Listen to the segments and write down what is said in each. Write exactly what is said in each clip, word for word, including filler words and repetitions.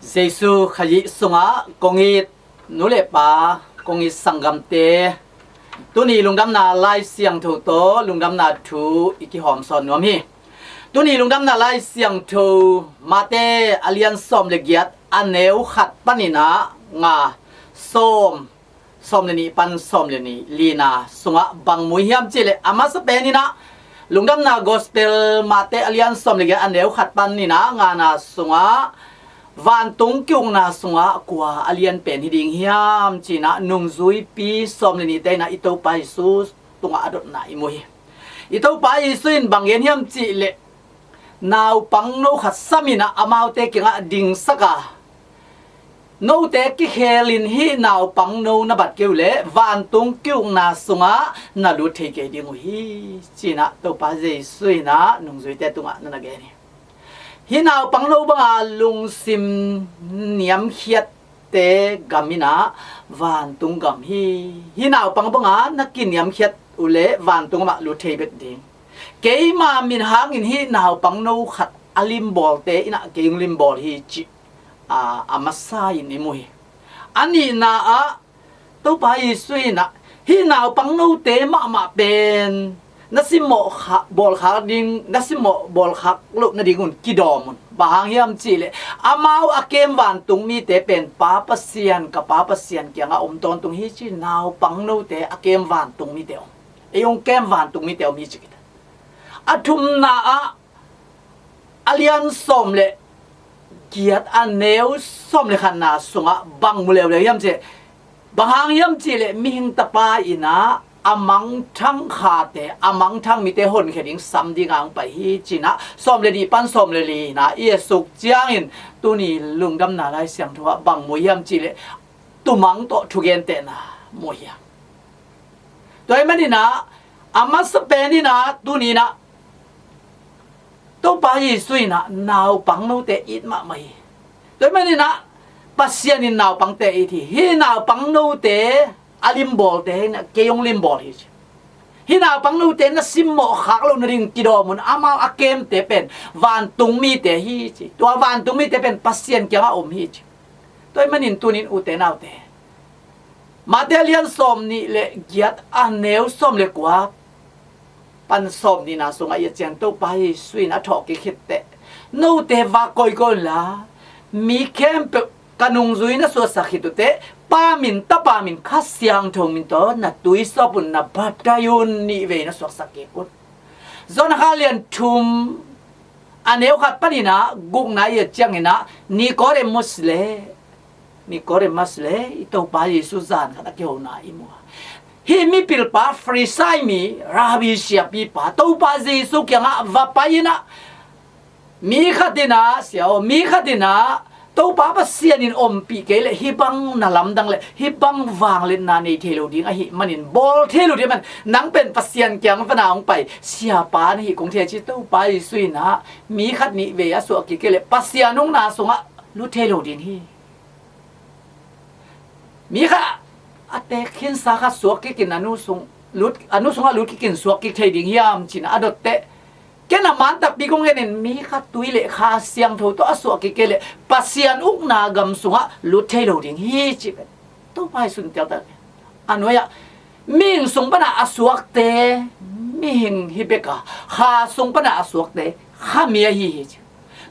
Jesu Khazih sungah kong it nu le pa, kong it sanggamte, tuni lungdamna Lai Siangtho tawh lungdamna thu i kihawmsawn nuam hi. Tuni lungdamna Lai Siangtho Mate a lian sawm le giat, a neu khat panin ah nga, sawm, sawm le nih pan sawm le nih, lina sungah bang mu hiam cihleh, a masa penin ah lungdamna Gospel Mate a lian sawm le giat, a neu khat panin ah ngana sungah vantung ki-ukna sungah kua a lian pen hi ding hiam ci-in ah nungzuipi sawm le nihte in ah i Topa Jesu tungah a dotna i mu hi. I Topa Jesu in bang gen hiam cihleh, naupangno khat samin ah amaute kiangah dingsak a, note kikhelin hih naupangno na bat kei uh leh vantung ki-ukna sungah na lut thei kei ding uh hi, ci-in ah Topa Jesu in ah nungzuite tungah na na gen hi. Hih naupangno banga lungsim niamkhiatte gam in ah vantung gam hi. Hih naupang banga na kiniamkhiat uh leh vantung gamah lut thei bek ding. Keima min hangin hih naupangno khat a limbawlte in ah kei hong limbawl hi cih a, a masa in i mu hi. A nihna ah Topa Jesu in ah hih naupangnote mahmah pen na simmawh kha-, bawlkhak ding, na simmawh bawlkhak loh nadingun kidawm un. Bang hang hiam cihleh, amau a kem vantung mite pen Pa Pasian, ka Pa Pasian kiangah om tawntung hi ci, naupangnote a kem vantung mite om. Ei hong kem vantung mite om hi ci kita. A thumna ah a lian sawm le giat, a neu sawm le khatna sungah bang mu leuleu hiam cihleh, bang hang hiam cihleh, mihing Tapa in ah a mangthang khate, a mangthang mite honkhia ding sam dingah hong pai hi ci-in ah sawm le nih pan sawm le lina i et suk ciangin tuni lungdamna Lai Siangtho ah bang mu hiam cihleh, tumang tawh thugentehna mu hiam. Tua ahih manin ah a masa penin ah tuni in ah Topa Jesu in ah naupangnote it mahmah hi. Tua ahih manin ah Pasian in naupangte it hi. Hih naupangnote a limbawlte in ah kei hong limbawl hi ci. Hih naupangnote na simmawh khak loh nading kidawm un, amau a kemte pen vantung mite hi ci. Tua vantung mite pen Pasian kiangah om hi ci. Tua ahih manin tunin ute naute, Mate a lian sawm nih le giat, a neu sawm le kua pan sawm nihna sungah i et ciang Topa Jesu in a thawhkik khit teh, note vak kawikawi unla, mi khempeuh ka nungzui na suahsak khit uh teh, Pa min, Tapa min, Kha Siangtho min tawh na tuisawp un, na baptize un, nih vei na suaksak kik un. Johan a lian thum, a neu khat panin ah gukna i et ciangin ah Nicodemus le, Nicodemus le i Topa Jesu zan khat a kihona i mu a. Hih mipilpa, Farisai mi, Rabbi, siapipa, Topa Jesu kiangah va pai in ah, mi khat in ah, sia aw, mi khat in ah Topa Pasian in ompih kei leh hih bang na lamdang le hih bang vangliatna nei thei lo ding ahih manin, bawl thei lo ding ahih manin, nang pen Pasian kiang va na hong pai siapa na hi kong thei ci. Topa Jesu in ah mi khat nih vei a suah kik kei leh Pasian ukna sungah lut thei lo ding hi. Mi khat a teek khinsa khat suak kik in a nu sung lut, a nu sungah lut kik in suak kik thei ding hiam ci-in a dot teh, ken a man takpi kong gen in, mi khat tui le Kha Siangtho tawh a suah kik kei leh Pasian ukna gam sungah lut thei lo ding hi ci pen Topa Jesu in teltel. A nuai-ah, mihing sung pana a suakte mihing hi bek a, Kha sung pana a suakte Kha mi ahi hi ci.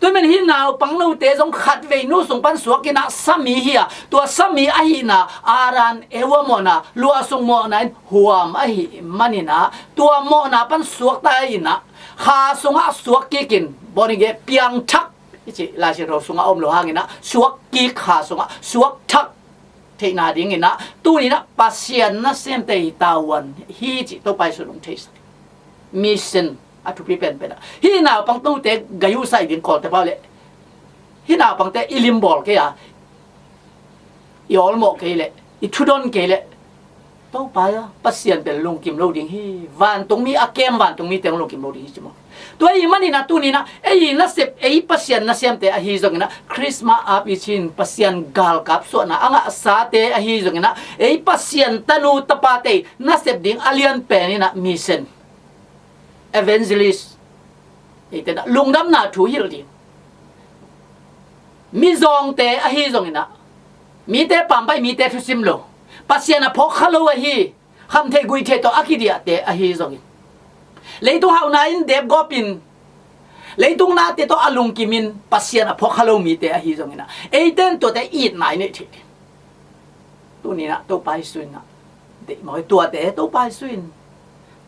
Tua ahih manin hih naupangnote zong khatvei nu sung pan suak in ah sami hi a, tua sami ahihna Adam Eva mawhna, luahsuk mawhna in huam ahih manin ah, tua mawhna pan suakta in ah, Kha sungah suak kik in, born again, piangthak i ci, Lai Siangtho sungah om lo hangin ah, suak kik, Kha sungah suak thak theihna dingin ah, tuni in ah Pasian nasemte i tavuan hi cih Topa Jesu in hong theisak. Mission a thupi penpen ah, hih naupangnote gayuhsai ding kawlte pau leh, hih naupangte i limbawl kei a, i awlmawh kei leh, i thudon kei leh, Topa Pasian pen lungkim lo ding hi. Vantungmi a kem vantungmite hong lungkim lo ding hi ci maw. Tua ahih manin ah tuni in ah, ei nasep, ei Pasian nasemte ahi zongin ah, Christmas api cin Pasian galkap suahna a ngahsate ahi zongin ah, ei Pasian tanu tapate nasep ding a lian pen in ah mission, evangelist, eite in ah lungdamna thu hilh ding. mizawngte ahi zongin ah, mite pampai, mite thusim lo, Pasian a phawk kha lo ahi, khamtheih guihtheih tawh a kidiahte ahi zongin, leitung hauhna in depgawpin, leitung nate tawh a lungkimin Pasian a phawk kha lo mite ahi zongin ah, eite in tuate itna i neih theih ding. Tuni-in ah Topa Jesu in ah deih mawk hi. Tuate Topa Jesu in,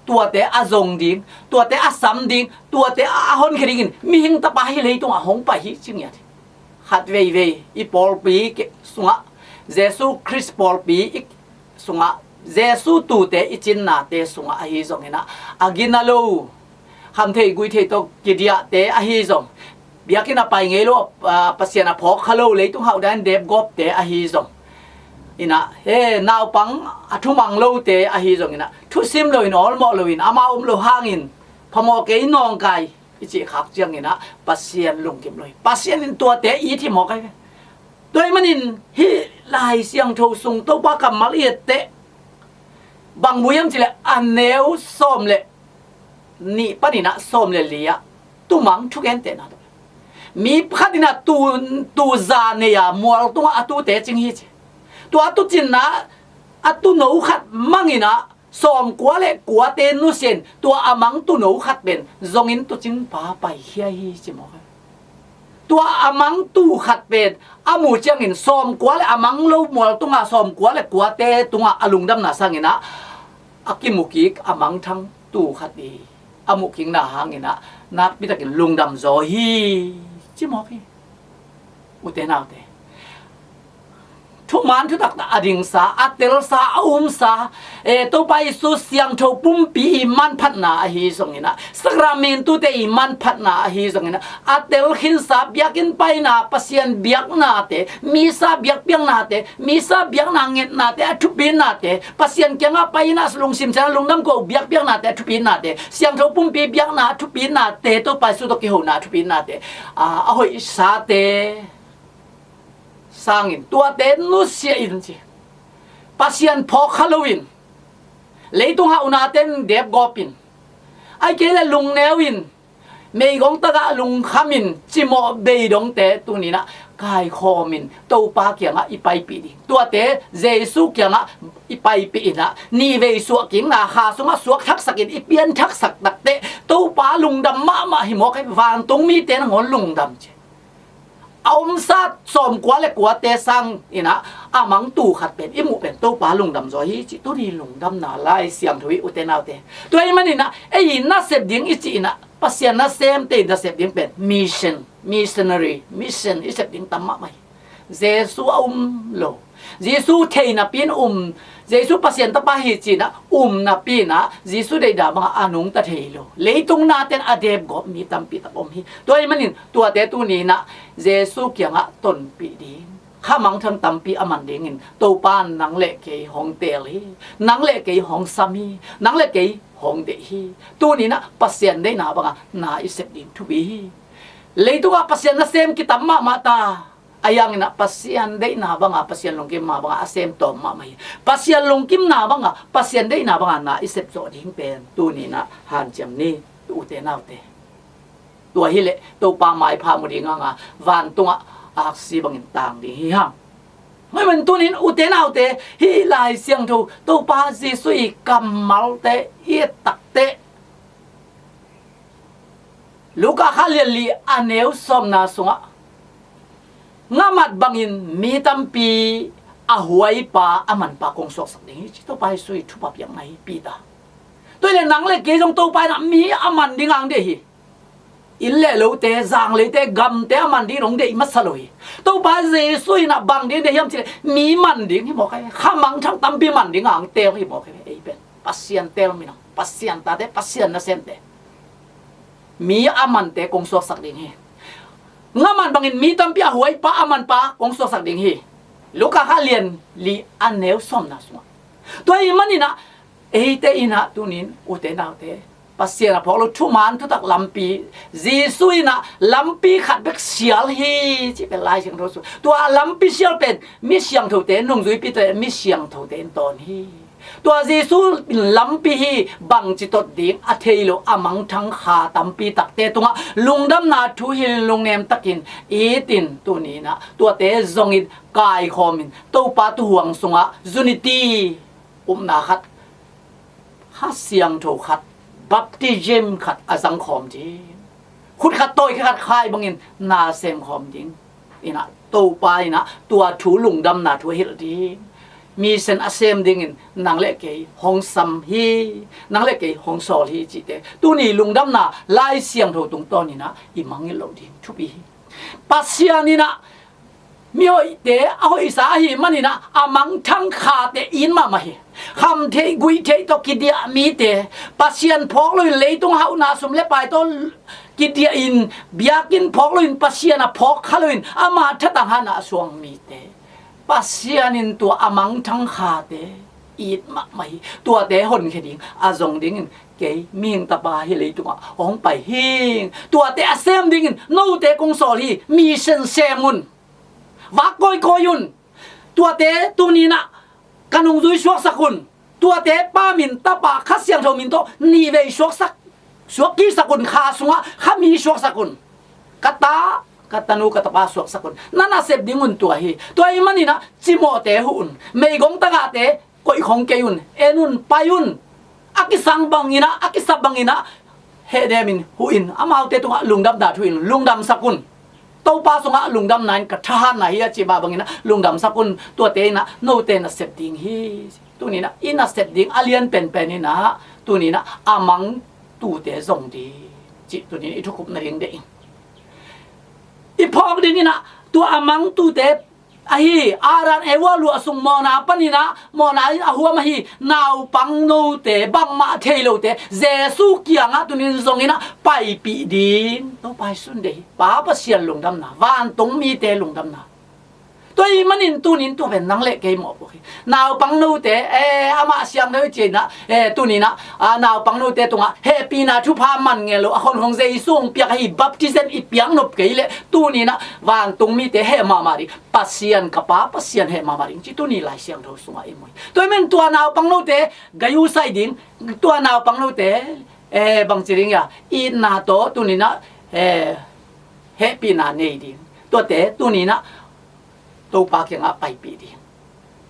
tuate a zong ding, tuate a sam ding, tuate a honkhia dingin mihing Tapa hih leitungah hong pai hi ci ngiat hi. Khat veivei i pawlpi sungah, Jesu Khrist pawlpi i sungah, Jesu tuute i cinnate sungah ahi zongin ah, a gina lo, khamtheih guihtheih tawh kidiahte ahi zong, biakinn a pai ngei lo, a, Pasian a phawk kha lo, leitung hauhna in depgawpte ahi zong, in ah, he, naupang a thumang lote ahi zongin ah, thusim loin, awlmawh loin, amau om lo hangin phamawh kei, nawngkai i cih khak ciangin ah, Pasian lungkim lo hi. Pasian in tuate it hi mawk hi. Tua ahih manin hih Lai Siangtho sung Topa kammal i et teh, bang mu hiam cih leh, a neu sawm le nih panin ah sawm le li ah tumang thugentehna tawh, mi khat in ah tu, tu za nei a, mual tungah a tute cing hi ci. Tua a tucinna, a tuuno khat mangin ah, sawmkua le kuate nusia in, tua a mang tuuno khat pen zongin tuucingpa paikhia hi ci mawk hi. Tua a mang tuu khat pen a muh ciangin, sawmkua le a mang lo mual tungah, sawmkua le kuate tungah a lungdamna sangin ah, a kimukik a mangthang tuu khat i a muhkikna hangin ah, nakpitakin lungdam zaw hi ci mawk hi. Ute naute, thuman thutak a dingsa, a telsa, a umsa, e, Topa Jesu siangtho pumpi i manphatna ahi zongin ah, sakramentute i manphatna ahi zongin ah, a telkhinsa, biakinn paina, Pasian biaknate, misa biakpiaknate, misa biakna ngetnate, a thupinnate, Pasian kiangah pai-in ah lungsim siangtho, lungdam ko, biakpiaknate, a thupinnate, siangtho pumpi biakna, a thupinnate, Topa Jesu tawh kihona, a thupinnate, a, a hoihsate sangin tuate nusia in ci. Pasian phawk kha loin, leitung hauhnate in depgawpin, ahih kei leh lungneu in, meigong tagah lungkhamin cimawh bei dongte tuni-in ah kaikhawmin Topa kiangah i paipih ding. Tuate Jesu kiangah i paipih in ah, nihvei suahkikna, kha sungah suak thaksakin i pian thaksak takteh, Topa lungdam mahmah hi mawk hi. Vantung mite nangawn lungdam ci. A omsa sawmkua le kuate sangin ah, a mang tuu khat pen i muh pen Topa lungdam zaw hi cih tuni lungdamna Lai Siangtho hi, ute naute. Tua ahih manin ah, ei nasep ding i cih in ah, Pasian nasemte i nasep ding pen mission, missionary, mission i sep ding tam mahmah hi. Jesu a um lo, Jesu thei napi-in um, Jesu Pasian Tapa hi ci-in ah um napi-in ah, Jesu deihna bangah a nungta thei lo, leitung nate'n a depgawp mi tampi tak om hi. Tua ahih manin tuate tuni-in ah Jesu kiangah tonpih ding, kha mangthang tampi a man dingin Topa in nang le kei hong teel hi. Nang le kei hong sam hi. Nang le kei hong deih hi. Tuni-in ah Pasian deihna bangah na i sep ding thupi hi. Leitungah Pasian nasem kitam mahmah ta. Ahi hangin ah Pasian deihna banga, Pasian lungkimna banga a sem tawm mahmah hi. Pasian lungkimna banga, Pasian deihna banga na i sep zawh ding pen tuni-in ah hanciam ni, ute naute. Tua hileh Topa maipha mu ding hanga, vantungah aksi bangin tang ding hi hang. Hoi man tunin ute naute, hih Lai Siangtho, Topa Jesu i kammalte i et takteh, Luka kha lian li a neu sawmna sungah, ngamat bangin mi tampi a huaipa a manpa kong suaksak ding hi, ci Topa Jesu i thupha piakna hi, Peter. Tua hileh nang le kei zong Topa in ah mi a man ding hong deih hi. Inn le lote, zang leite, gamte a man ding hong deih masa lo hi. Topa Jesu in ah bang ding deih hiam cih leh mi man ding hi mawk hi. Kha mangthang tampi man ding hong teel hi mawk hi. Ei pen Pasian teel minam, Pasian tate, Pasian nasemte, mi a mante kong suaksak ding hi. Ngamat bangin mi tampi a huaipa a manpa kong suaksak ding hi. Luka kha lian li a neu sawmna sungah. Tua ahih manin ah, eite in ah tunin, ute naute, Pasian a phawk lo, thuman thutak lampi, Jesu in ah lampi khat bek sial hi, ci pen Lai Siangtho sung. Tua lampi sial pen mi siangthote, nungzuipite, mi siangthote in tawn hi. Tua Jesu in lampi hi bangci tot ding a thei lo a mangthang kha tampi takte tungah lungdamna thu hilh in lungnem takin it in tuni in ah tuate zongin kaikhawm in Topa tuuhuang sungah unity, upna khat, Kha Siangtho khat, baptism khat a zangkhawm ding, khut khat tawi khat khai bangin na semkhawm ding in ah Topa in ah tua thu lungdamna thu a hilh ding, mission a sem dingin nang le kei hong sam hi, nang le kei hong sawl hi cihte tuni lungdamna Lai Siangtho tungtawn in ah i mangngilh loh ding thupi hi. Pasian in ah mihoihte a hoihsa ahih manin ah a mangthang khate it mahmah hi. Kham theih guih theih tawh kidiah mite, Pasian phawk loin leitung hauhna sum le pai tawh kidiah in, biakinn phawk loin Pasian a phawk kha loin ama thatang hanah a suang mite, Pasian in tua a mangthang khate it mahmah hi. Tuate honkhia ding a zong dingin kei mihing tapa hi leitungah hong pai hing. Tuate a sem dingin note kong sawl hi. Mission sem un. Vak kawikawi un. Tuate tuni in ah ka nungzui suaksak un. Tuate Pa min, Tapa, Kha Siangtho min tawh nihvei suaksak, suakkiksak un. Kha sungah kha mi suaksak un. Ka ta, ka tanu, ka tapa suaksak un. Na nasep ding un tua hi. Tua ahih manin ah cimawhte huh un. Meigong tagahte koihkhong kei un. En un, pai un. A kisang bangin ah, a kisap bangin ah hehdemin huh in, amaute tungah lungdamna thu in lungdamsak un. Topa sungah lungdamna in ka thahatna hi a cih mah bangin ah lungdamsak un. Tuate in ah note nasep ding hi. Tuni in ah i nasep ding a lian penpen in ah tuni in ah a mang tute zong ding cih tuni in i thukhupna ding deih in. I phawk ding in ah tua a mang tute ahi, Adam Eva luah sung mawhna panin ah mawhna in a huam ahi naupang note, bangmah thei lote Jesu kiangah tuni in zong in ah paipih ding Topa hi sun deih hi. Pa Pasian lungdamna, vantung mite lungdamna. Tua ahih manin tuni in tua pen nang le kei mawhpuak hi. Naupang note, eh, amah siang deuh cih in ah, eh, tuni in ah, ah, naupang note tungah hehpihna thupha man ngel lo a hon hong Jesu hong piak ahi, baptism i piak nop kei leh tuni in ah vantung mite heh mahmah ding, Pasian ka Pa Pasian heh mahmah ding ci tuni Lai Siangtho sungah i mu hi. Tua ahih manin tua naupang note gayuhsaih ding, tua naupang note, eh, bangci ding hiam, itna tawh tuni in ah, eh, hehpihna nei ding, tuate tuni in ah Topa kiangah paipih ding.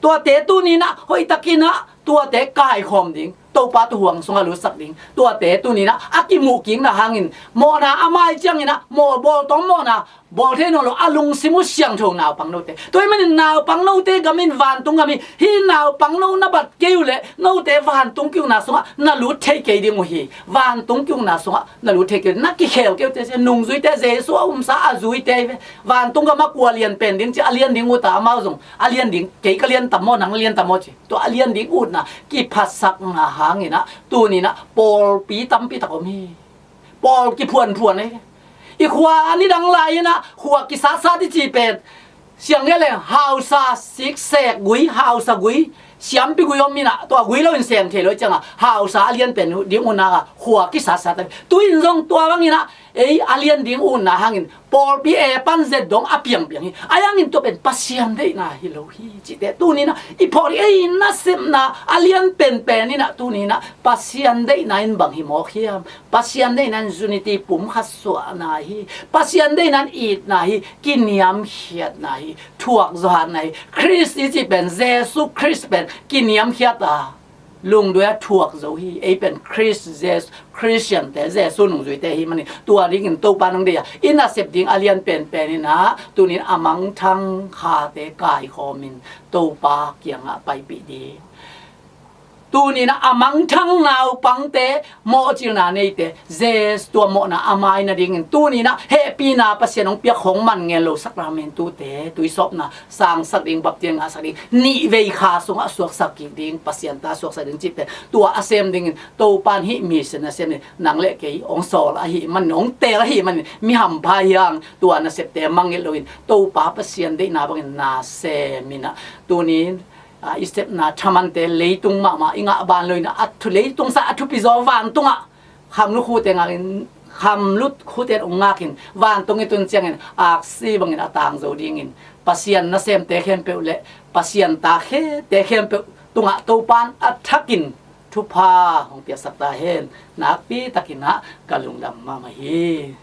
Tuate tuni in ah hoihtakin ah tuate kaikhawm ding, Topa tuuhuang sungah lutsak ding. Tuate tuni in ah a kimuhkikna hangin mawhna a mai ciangin ah mawh, bawltawm mawhna bawl thei nawn lo a lungsim uh siangtho naupang note. Tua ahih manin naupang note gam in vantung gam hi. Hih naupang no na bat kei uh leh note vantung ki-ukna sungah na lut thei kei ding uh hi. Vantung ki-ukna sungah na lut thei kei uh, na kikhel kei uh teh, nungzuite, Jesu a umsa a zuite hi ve. Vantung gam a kua lian pen ding ci, a lian ding ut a, amau zong a lian ding, kei ka lian tam maw, nang lian tam maw ci. Tua a lian ding utna kiphatsakna hangin ah tuni in ah pawlpi tampi tak om hi. Pawl kiphuanphuan hi. I khua a nidang lai in ah khua kisatsat i cih pen siang nge leng hausa siksek gui, hausa gui, siampi gui om in ah tua gui lo in sem thei lo ciangah hausa a lian pen ding utna ah khua kisatsat a. Tu in zong tua bangin ah ei a lian ding utna hangin pawlpi e pan zet dong a piangpiang hi. A hangin tua pen Pasian deihna hi lo hi cihte tuni in ah i phawk ding, ei nasepna a lian penpen in ah tuni in ah Pasian deihna in bang hi mawk hiam? Pasian deihna in unity, pumkhat suahna hi. Pasian deihna in itna hi, kiniamkhiatna hi, thuakzawhna hi. Khrist i cih pen, Jesu Khrist pen kiniamkhiat a, lungduai a thuak zo hi. Ei pen Khrist, Jesu, Khristiante, Jesu nungzuite hi manin tua dingin Topa nang deih a, i nasep ding a lian penpen in ah tuni in a mangthang khate kaikhawm in Topa kiangah paipih ding. Tuni in ah a mangthang naupangte, mawhcilna neite, Jesu tua mawhna a mai nadingin tuni in ah hehpihna Pasian hong piak hong man ngen lo sakramentute, tuisawpna sangsak ding, baptisma ngahsak ding, nihvei kha sungah suaksak kik ding, Pasian ta suaksak ding cih pen tua a sem dingin Topa in hih mission a sem ding, nang le kei hong sawl ahih manin, hong teel ahih manin mi hampha hi hang, tua nasepte mangngilh loin Topa Pasian deihna bangin na sem in ah tuni in, a, i sepna thamante leitung mahmah i ngah ban loin a thu, leitung sang a thupi zaw vantungah khamlut khute ngakin, khamlut khute hong ngakin vantung i tun ciangin aksi bangin a tang zo dingin Pasian nasemte khempeuh le Pasian ta khete khempeuh tungah Topa'n a thakin thupha hong piaksak ta hen. Nakpi takin ah ka lungdam mahmah hi.